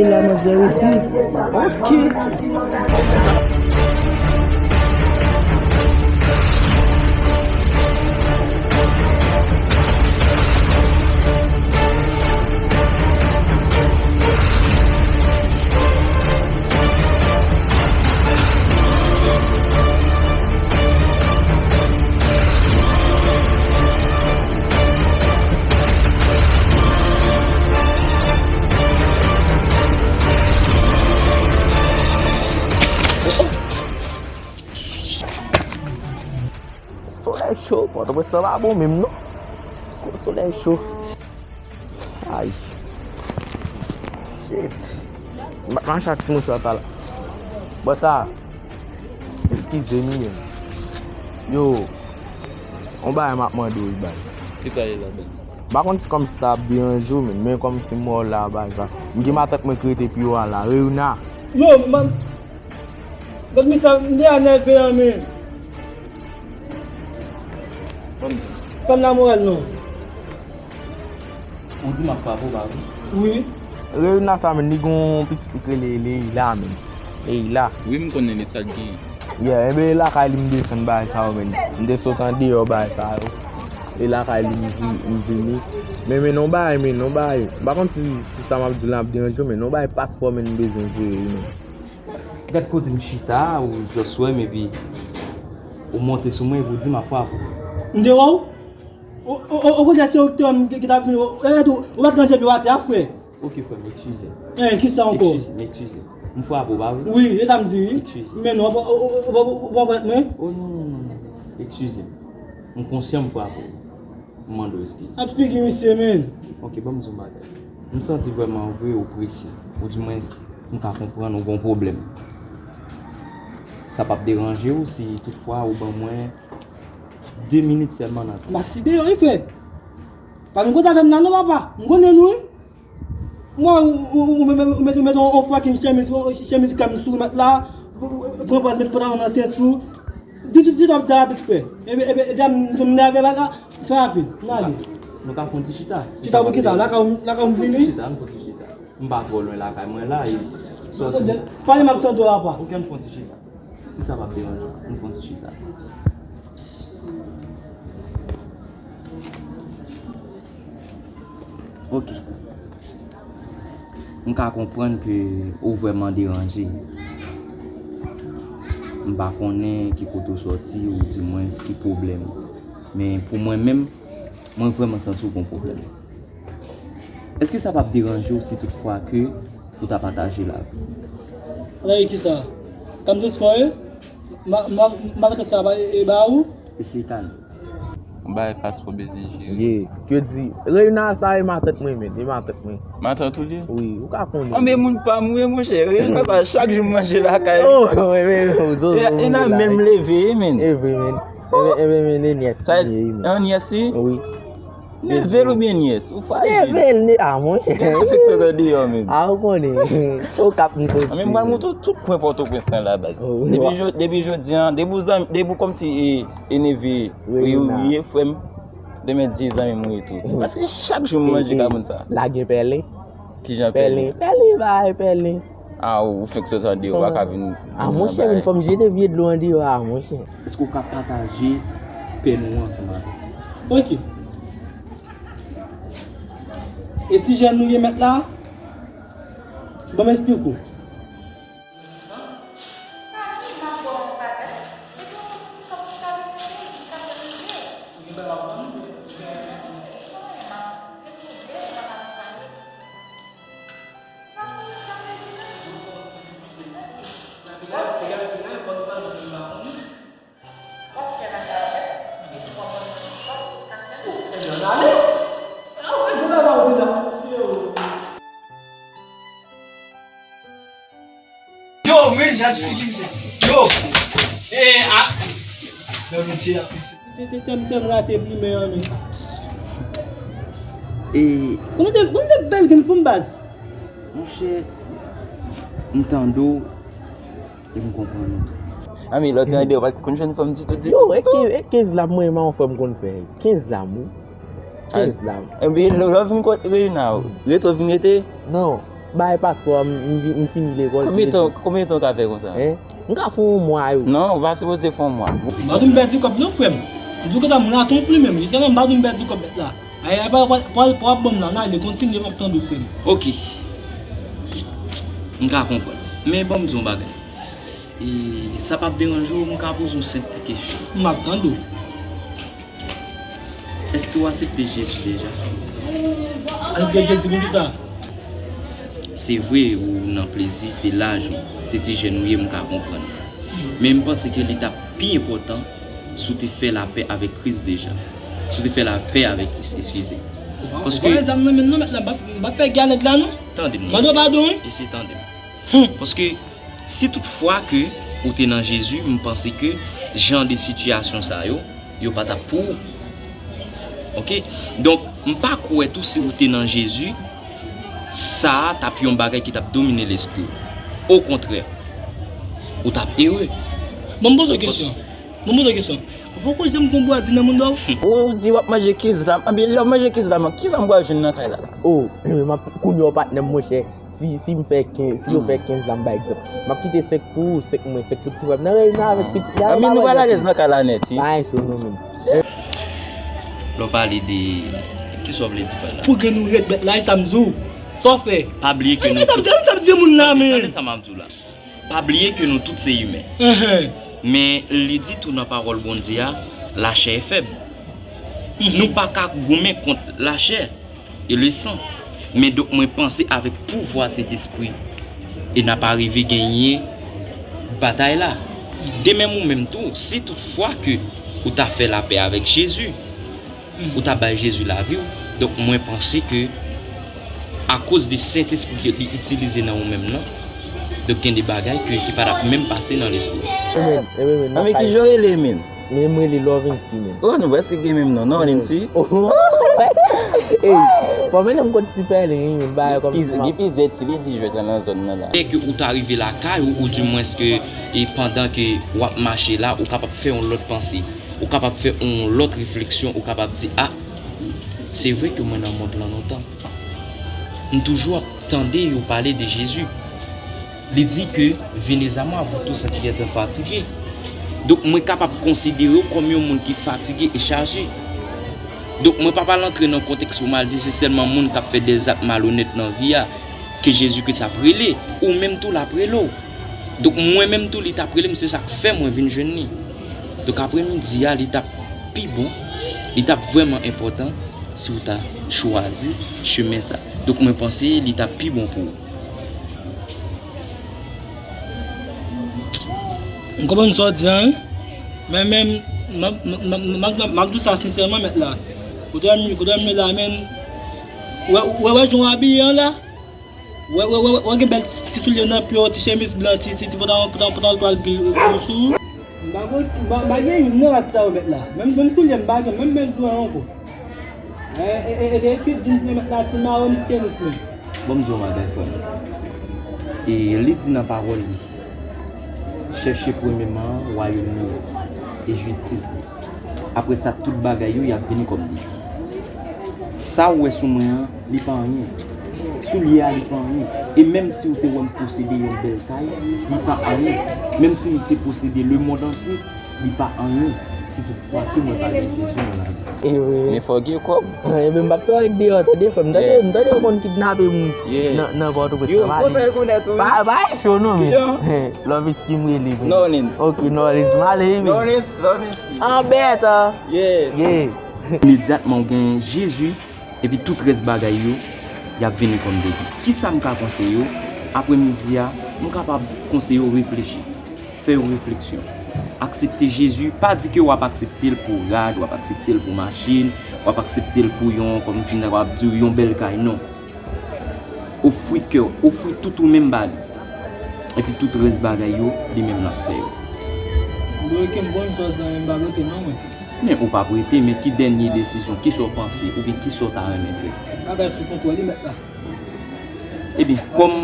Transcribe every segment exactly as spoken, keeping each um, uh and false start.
E la manzè rete. Ok. Solèy cho, Pòtoprens lan pa bon menm non. Gwo solèy cho. Ay. Shit. M ap mache ak ti mouchwa sa la. Bò sa. Eskize m, men. Yo. On bagay m ap mande w, baz. Kisa ye la, baz? M pa konn si kòm sa ap deranje w, men, men kòm si m wè w la, baz, la. M gen matant mwen ki rete pi wo a la. Reyouna. Yo, man. Gad misye, m te anève an, men. Fanm la moral non. Ou di m ap frape w, pa vre? Wi. Reyouna sa, men, li gon pitit li k rele Leila, men. Leila. Wi, m konnen li, sa k genyen. Yeah, enben, e lakay li m desann bagay sa yo, men. M te sot andeyò bagay sa yo. E lakay li m vi-, m vini. Men, men, non bagay, men, non bagay. M pa konn si, si sa m ap di w la ap deranje w, men, non bagay paspò, men, m bezwen veye, men. Gad kote m chita, ou just wè m epi ou monte sou mwen epi ou di m ap frape w. M te wè w? Ou, ou, ou, ou konnen se ou ki te wè m ki, ki t ap vini, ou, ou, ou pa t ranje pye w atè a, frè. Ok, frè m, eskize m. Eh, kisa ankò? Eskize m, eskize m. M frape w, pa vre? Wi, e sa m di, wi. Eskize m. Men non, ou, ou, ou, ou, ou, ou pa rekonèt mwen? Oh, non, non, non, non. Eskize m. M konsyan m frape w. M mande w eskiz. Gad figi misye, men. Ok, ban m di w yon bagay. M santi vrèman vre ou prese. Oudimwens, m ka konprann ou gen yon pwoblèm. Sa p ap deranje w si toutfwa ou ban mwen de minit sèlman nan tan. M asibe yo, wi, frè. Pa vin koze avè m la non, papa. M konnen nou, wi. Mwen, ou, ou, ou, ou met, ou met yon, yon fucking chemiz, yon chemiz krèm sou mèt la, pran pòz met pantalon nan senti w. Di, di, di sa w ap di a rapid, frè. Epi, epi, epi, m, m nève, bagay, fè rapid. N ale. Nou ka fè yon ti chita. Chita pou kisa? Lakay ou, lakay ou m vini? Chita, nou fè yon ti chita. M pa twò lwen lakay mwen la, e sòti. Pale m ap tande w, apa. Ok, nou fè yon ti chita. Si sa p ap deranje w, nou fè yon ti chita. Ok. M ka konprann ke ou vrèman deranje. M pa konnen ki kote w sòti, oudimwens ki pwoblèm. Men pou mwen menm, mwen vrèman santi w gon pwoblèm. Èske sa p ap deranje w si toutfwa ke ou ta pataje lavi? Lavi kisa? Ka m transfere? Ma, ma, ma transfere ba, e ba ou? Eseye kalme. Yon bagay paspò bezwen jere. Ye, ke di, Reina sa e matant mwen, men, e matant mwen. Matant ou li ye? Wi, ou ka konnen. Anben moun pa m wi, monchè, Reina sa, chak jou m manje lakay li. Oh, wi, wi, wi, zozo. E, e nan menm leve, men. E vre, men. Enben, enben, men, e nyès li ye, men. An nyès li? Wi. Neve l oubyen nyès? Ou fache. Neve l, ne, a, monchè. Gen efeksyon nan deyò, men. A, ou konnen. Ou kap m soti. Men m pral montre w tout kwen Pòtoprens lan la, baz. Oh, wi. Depi jo-, depi jodi a, depi w zanmi, depi w kòmsi, e, e neve, wi, wi, wi, frè m. Demen di zanmi m wi tou. Paske chak jou m manje ka moun sa. La gen pèlen. Kijan pèlen? Pèlen, pèlen, bay pèlen. A, ou fèk sot andeyò, ou pa ka vin. A, monchè, men fò m jete vye dlo andeyò a, monchè. Èske w ka pataje pèn ou ansanm avè m? Ok. E ti jèn nou ye mèt la? Ban m esplike w. Yo! E a! Se, se, se, se m rate plimen an, men. E, konnen de, konnen de bèl grenn fanm baz. Monchè, m tande w e m konprann ou tou. Ami, lòt gade w pa t konn jwenn fanm ditou, ditou, ditou. Yo, e kenz, e kenz la, mwen, man, yon frè m konn fè. Kenz la, mwen. Kenz la. Epi lè, lè w vin kot Reina, rete w vin rete? Non, bay paspò a, m, m, m fini lekòl. Konbyen tan, konbyen tan w ka fè konsa? Hein? M ka fè yon mwa yo. Non, ou pa sipoze fè yon mwa. M pa janm pèdi kòb non, frè m. M di w konsa, m rate yon plimen, jiskaprezan m pa janm pèdi kòb bèt la. Ay, ay, pa, pa, pa, pa ban m la, n ale, kontinye, m ap tande w, frè m. Ok. M ka konprann. Men ban m di w yon bagay. E sa p ap deranje w, m ka poze w senp ti kesyon. M ap tande w. Èske w aksepte Jezi deja? Aksepte Jezi pou kisa? Se vre, ou nan plezi, se laj ou, se ti jèn ou ye, m ka konprann. Men m panse ke li t ap pi enpòtan si w te fè lapè avèk Kris deja. Si w te fè lapè avèk Kris, eskize. Paske ou pa wè zam nan men non, mèt la, m pa, m pa fè gè a nèg la non. Tande m non. Mande w padon, wi. Eseye tande m. Paske si tout fwa ke ou te nan Jezi, m panse ke jan de sitiyasyon sa yo, yo pa t ap pou ou. Ok? Donk, m pa kwè tou si ou te nan Jezi, sa a t ap yon bagay ki t ap domine lespri w. Okontrè, ou t ap ere. Bon, m poze w kesyon. Bon, m poze w kesyon. Ou poko janm gon bwadi nan moun ba w? Ou di w ap manje kenz la, anben lè w manje kenz la, man, kisa m pral jwenn nan kay la la? Oh, m ap kounye w patnè m, monchè. Si, si m fè kenz, si yo fè kenz la, m bay egzanp. M ap kite senk pou ou, senk mwen, senk pou ti frè m. Nan reyinyon avèk pitit la, anben nou pral alèz nan kay la nèt, wi. Pa enche nou menm. Lè w pale de, kisa w vle di pa la? Pou gen nou rèd bèt la, e sa m di w. Sa w fè? Pa bliye ke nou tout. Sa m di moun nan, men. Tande sa m ap di w la. Pa bliye ke nou tout se imen. Men li di tou nan pawòl Bondye a, lachè e fèb. Nou pa ka goumen kont lachè e le san. Men donk mwen panse avèk pouvwa Sentespri e n ap arive genyen batay la. De menm ou menm tou, si tout fwa ke ou ta fè lapè avèk Jezi, ou ta bay Jezi lavi w. Donk mwen panse ke akoz de Sentespri ke li itilize nan ou menm nan, donk gen de bagay ke, ki pa t ap menm pase nan lespri w. Amen, amen, amen. Anben ki jan w rele, men? Men m rele Lovinsky, men. Oh, nou prèske gen menm non, non, Lovinsky. Ey, fò mennen m kot Ti Pèlen, wi, men bagay kòmsi gen pi zèt si li di jwèt la nan zòn nan la. Dèke ou ta rive lakay ou, oudimwens ke, e pandan ke w ap mache la, ou kapab fè yon lòt panse. Ou kapab fè yon lòt refleksyon, ou kapab di, a, se vre ke mwen nan mond lan lontan. M toujou ap tande yo pale de Jezi. Li di ke, venez à moi, vous tous qui êtes fatigués. Donk, mwen kapab konsidere w kòm yon moun ki fatige e chaje. Donk, mwen pa pral antre nan kontèks pou m al di se sèlman moun k ap fè de zak malonèt nan vi a ke Jezi Kris ap rele, ou menm tou l ap rele w. Donk, mwen menm tou, li t ap rele m, se sa k fè mwen vin jwenn li. Donk, apremidi a, li t ap pi bon, li t ap vrèman enpòtan si w ta chwazi chemen sa. Donk, mwen panse li t ap pi bon pou ou. M konprann sa w di a, wi. Men, men, m ap, m ap, m ap, m ap, m ap di w sa sensèman, mèt la. Kote w ap, kote w ap mennen la, men, wè, wè, wè jan w abiye an la? Wè, wè, wè, wè, gen bèl ti soulye nan pye w, ti chemiz blan, ti, ti, ti pantalon, pantalon, pantalon twal gri, gri sou ou. M pa gon, m pa, m pa gen youn nan rad sa yo mèt la. Menm, menm soulye m pa gen, menm mezon an ankò. E, e, e, e, e ti jeans mwen mèt la, ti mawon, ti tenis mwen. Bon, m di w yon bagay, frè m. E li di nan pawòl li, chèche premyeman wayòm li e jistis li. Apre sa, tout bagay yo, y ap vini kòm depi. Sa w wè sou mwen an, li pa anyen. Soulye a, li pa anyen. E menm si w te wè m posede yon bèl kay, li pa anyen. Menm si m te posede lemonn antye, li pa anyen. Si toutfwa ke mwen pa gen Jezi nan lavi m. E wi. Men fò w gen kòb. Enben, m p ap twò ret deyò, tande, frè m. Tande, m tande yo konn kidnape moun nan, nan Pòtoprens. Yo, m kontan rekonèt ou, wi. Pa, pa cho non, men. Kijan? Love is ki m rele, men. Nolens. Ok, Nolens, m ale, men. Nolens, Nolens. An bèt, an. Yeah. Yeah. Imedyatman w gen Jezi, epi tout rès bagay yo, y ap vini kòm depi. Kisa m ka konseye w? Apremidi a, m kapab konseye w reflechi. Fè yon refleksyon. Aksepte Jezi, pa di ke w ap aksepte l pou rad, w ap aksepte l pou machin, w ap aksepte l pou yon, kòmsi m ta kapab di w, yon bèl kay, non. Ofri kè w, ofri tout ou menm ba li. Epi tout rès bagay yo, li menm l ap fè yo. Bro, ke m konn sòs nan men m pa prete non mwen. Men ou p ap rete, men ki dènye desizyon, kisa w panse, oubyen kisa w ta renmen fè? Bagay sou kontwòl li mèt la. Ebyen, kòm,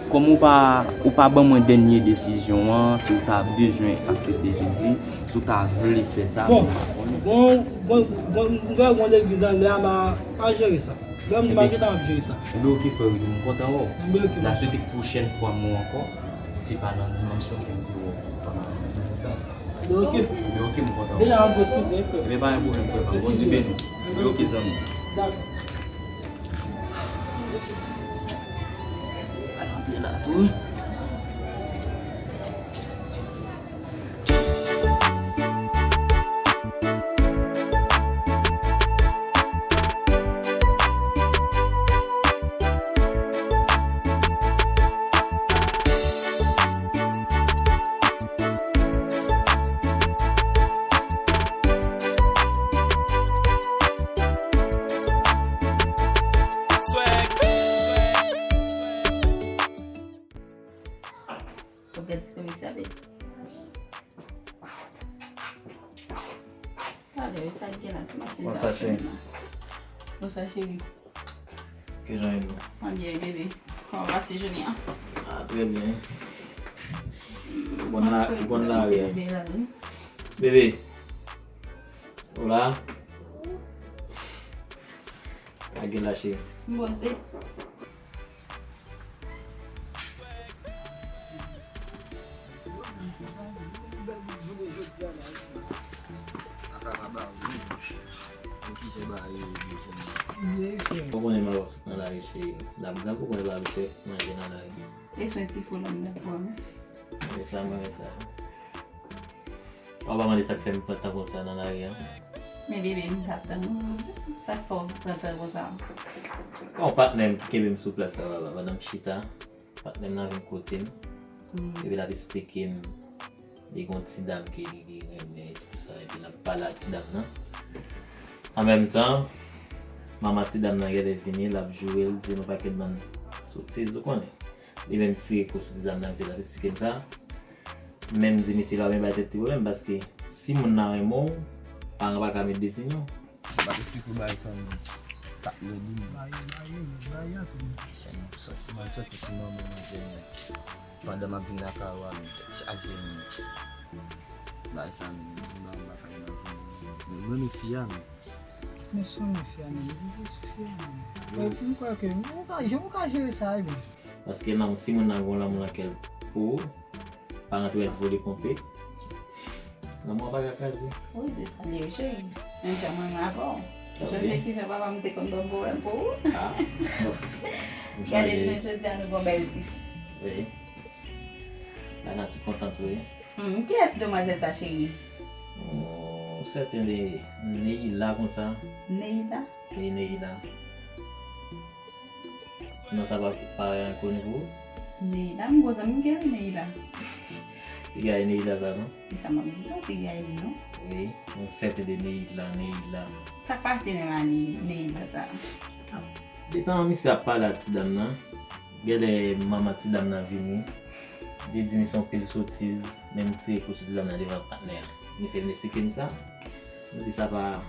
kòm ou pa, ou pa ban mwen dènye desizyon an, si w ta bezwen aksepte Jezi, si w ta vle fè sa, bon, mwen pa konnen. Bon, bon, bon, m gen yon legliz anlè a, m a, m a jere sa. Lè m di m a jere sa, m ap jere sa. Ebyen, oke, frè Willy, m kontan wè w. M bloke. N a swete pwochèn fwa m wè w ankò, se pa nan dimansyon ke m te wè w pandan konsa. Ebyen, oke. Ebyen, oke, m kontan wè w. Deja, m ap eskize, frè. Ebyen, pa gen pwoblèm, frè pa m. Bondye beni w. Ebyen, oke, zanmi. Dakò. Al antre la tou. Ou gad ti komik sa, baby. Talè, sa k gen la, ti machin sa. Bonswa, cheri. Bonswa, cheri. Kijan w ye menm? Mwen byen, bebe. Kòman w pase jounen an? Ah, trè byen. Ou konn la, ou konn lari a. Bebe. Ou la? Lage l la, cheri. M poze. Ou konnen m ap sot nan lari, cheri. Labgan pou konnen pa misye manje nan lari. E swen ti fo la m nan pran. Mwen sa, mwen sa. Ou pa mande sa k fè m pran tan konsa nan lari a. Men bebe, m t ap tann ou. Sa k fè w pran tan konsa? Yon patnè m ki kenbe m sou plas la, papa, pandan m chita. Patnè m nan vin kote m. Epi l ap esplike m, li gon ti dam ke li, li renmen, tout sa, epi l ap pale a ti dam nan. An menm tan, manman ti dam nan genlè vini, l ap joure l, di l yon pakèt bann sotiz, ou konnen. Li menm tire kou sou ti dam nan, misye t ap esplike m sa. Men m di misye pa vin bay tèt li pwoblèm, paske si moun nan renmen w, paran pa ka met de siy non. M ap esplike w bagay sa menm. Kat lè di m. Bay, bay, bay anpil. Sèm sòti, mwen sòti sou manman manzè nèt. Pandan m ap vin lakay ou a, men tèt chaje m. Bagay sa menm, m pa, m pa ka imajine. Men mwen, men fi a, men. Men sou men fi a, men. Mwen, mwen kwè ke, mwen ka, jan mwen ka jere sa, ebyen. Paske nan, si moun nan gen lanmou nan kè l pou ou, pa rantre l vole ponpe. Lanmou an pa ka kraze. Wi, se sa l ye, cheri. Menm jan mwen menm avè w. Ou sonje kijan papa m te konn ban m pwoblèm pou ou? Ah, bon. M sonje. Gade, jounen jodi a, nou gon bèl ti fi. Wi. Lanati kontan tou, wi. Hmm, kiyès demwazèl sa, cheri? Yon sèten de Neila konsa. Neila? Wi, Neila. Non sa pa, pa enkoni pou ou? Neila, m gon zanmi m ki rele Neila. Piga e Neila sa, non? E sa m ap di la, piga e li, non? Wi, yon sèten de Neila, Neila. Sa k pase menm a Neila sa? Detan misye ap pale a ti dam nan, genlè manman ti dam nan vini. Li di misye yon pil sotiz, men m tire kou sou ti dam nan devan patnè a. Misye vin esplike m sa. M di sa pa,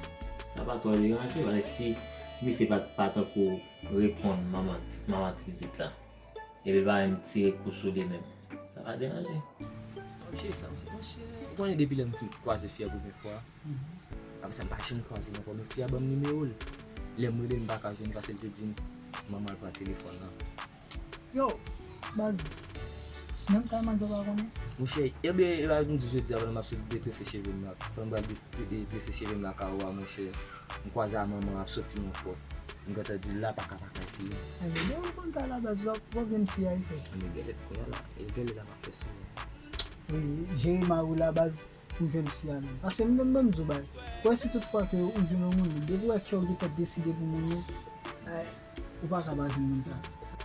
sa pa twò deranje, paske si misye pa t, pa tankou reponn manman, manman ti pitit la. Epi l pa menm tire kou sou li menm. Sa pa deranje. Monchè, sa, monchè, monchè. Ou konnen depi lè m kwaze fi a premye fwa, apre sa, m pa janm kwaze l ankò, men fi a ban m nimewo l. Lè m rele l, m pa ka jwenn li paske l te di m manman l pran telefòn nan. Yo, baz, menm kay manzè w pa konnen? Monchè, ebyen, e pa m di jodi a, pandan m ap sot detrese cheve m la, pandan m pral de-, de-, trese cheve m lakay ou a, monchè, m kwaze a manman ap soti nan pòt. M gentan di la pa ka pa kay fi a. Ebyen, depi w konn kay la, baz, w ap, w ap jwenn fi a, e fèt. Ebyen, gèlèt, kounye a la, e gèlèt la m ap fè sou ou. Wi, jere mari w la, baz. Pou jwenn fi a menm. Paske m menm, menm di w bagay. Ou wè si tout fwa ke ou jwenn yon moun, depi w wè kè w gentan deside pou moun nan, eh, ou pa ka pa jwenn moun sa.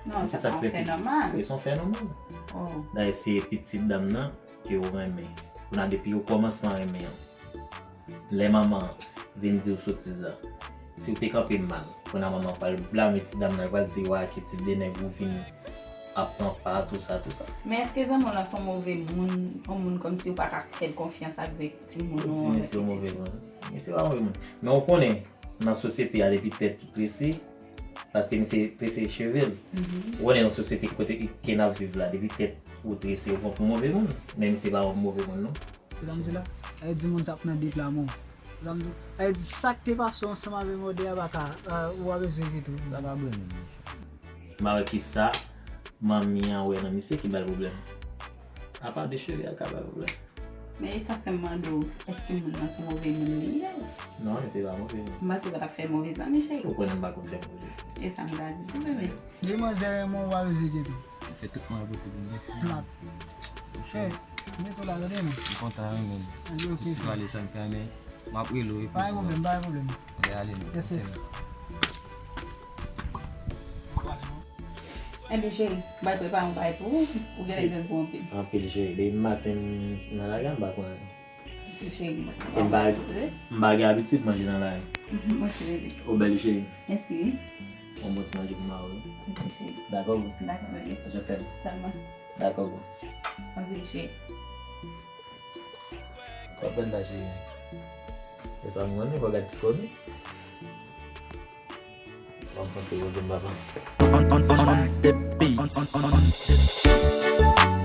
Non, se pa yon fè nòmal. Wi, se yon fè nòmal. Oh. Dayè, se pitit dam nan ke w renmen. Kounye a, depi okòmansman renmen an. Lè manman an vin di w sotiz la. Si w te kanpe mal, kounye a manman an pral blame ti dam nan, li pral di, wa, ki ti de nèg ou vin ap pran pa, tou sa, tou sa. Men èske zanmi w lan se yon move moun, yon moun kòmsi ou pa ka fè l konfyans avèk timoun ou, avèk pitit ou? Ou di misye yon move moun. Misye pa move moun. Men ou konnen, nan sosyete a, depi tèt ou trese, paske misye trese cheve l. Ou konnen nan sosyete kote ke n ap viv la, depi tèt ou trese, yo pran pou move moun. Men misye pa yon move moun, non. Se sa m di la, e di moun sa ap nan deklaman w. Sa m di, e di sa k te pase w ansanm avè mòde a pa ka, ou pa bezwen enkyete w. Sa pa bon menm, monchè. M pa wè kisa manmi an wè nan misye ki ba l pwoblèm. Apa de cheve a ka ba l pwoblèm. Men e sa k fè m mande w, èske moun nan se move moun li ye? Non, misye pa move moun. M panse w pa t ap fè move zanmi, cheri. Ou konnen m pa konn fè move. E sa m ta di tou, bebe. Demwazèl renmen w, pa bezwen enkyete w. Fè tout mwayen posib pou m gen fi. Plat. Cheri, m mete w la, tande non. M kontan wi, men. Ann, ok, ti pale sa m fè, men m ap rele w epi. Pa gen pwoblèm, pa gen pwoblèm. Ann ale non. Yes, yes. Ebyen, cheri, m pral prepare yon bagay pou ou. Ou genlè gen gou anpil. Anpil, cheri. Depi maten m nan lari a, m pa pran anyen. Ok, cheri. E m pa, m pa gen abitid manje nan lari. Mhm, ok, bebe. Ou bèl, cheri. Mèsi, wi. Yon bon ti manje pou mari w. Ok, cheri. Dakò, boo? Dakò, bebe. Je t'aime. Tèlman. Dakò, boo. Ok, cheri. Sa bèl la, cheri. Se sa m renmen, fò gad ti komi. Ban m fon ti poze m, papa. On, on, on, on the beat. On, on, on the beat.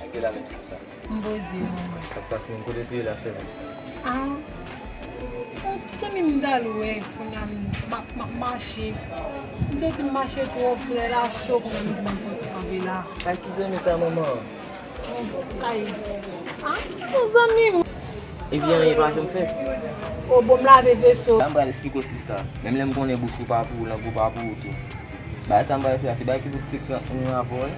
Angle la menm sista. M poze, manman. Sa k pase menm, kote w te ye la sèvant? Ah, yon ti zanmi m m t al wè, kounye a m, m ap, m ap mache. M santi m mache twòp, solèy la cho, kounye a m di m ap fè yon ti kanpe la. Ak ki zanmi sa, manman? Ay. Ah, yon zanmi m. Epi anyen pa janm fèt. O, bon, m lave veso. La m pral esplike w, sista. Menm lè m konnen bouch ou pa pou ou, lang ou pa pou ou tou. Bagay sa m pral fè a, se bagay ki sot sekrè ant mwen avè w, wi.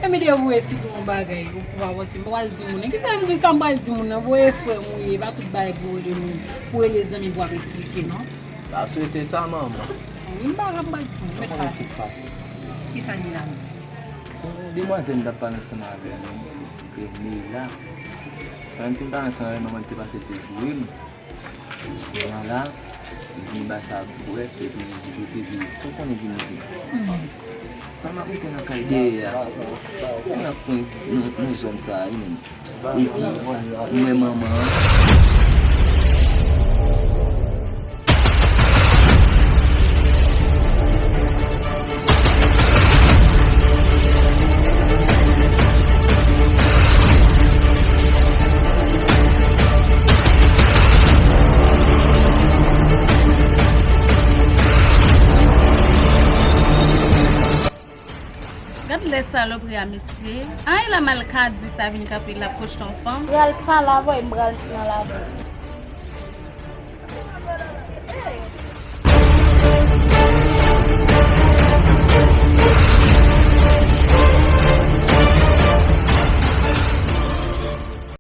Ebyen, devouye sitou yon bagay ou pou avanse. M pral di moun nan. Kisa vin di sa m pral di moun nan? Voye frè m ou ye, pa tout bagay pou rele moun, pou rele zanmi pou ap esplike, non. Pa swete sa, manman. Wi, m pa ka, m pral di moun. Ou konnen tout pase. Kisa gen la menm? Demwazèl m t ap pale ansanm avè l, Neila. Pandan m te pale ansanm avè l, manman l te pase l te joure m. Kounye a la, li vin bay sa bwè, epi li pote vin. Sa w konnen vin li vin. Manman, m ap rete nan kay dèyè a. Kounye a pran nou, nou zòn sa a, wi, menm. Epi, m wè manman an. Gad lè salopri a, mesye. Ay, la mal ka di sa vin kanpe la, pwoj ton fanm. Pral pale avè w, m pral nan lavi.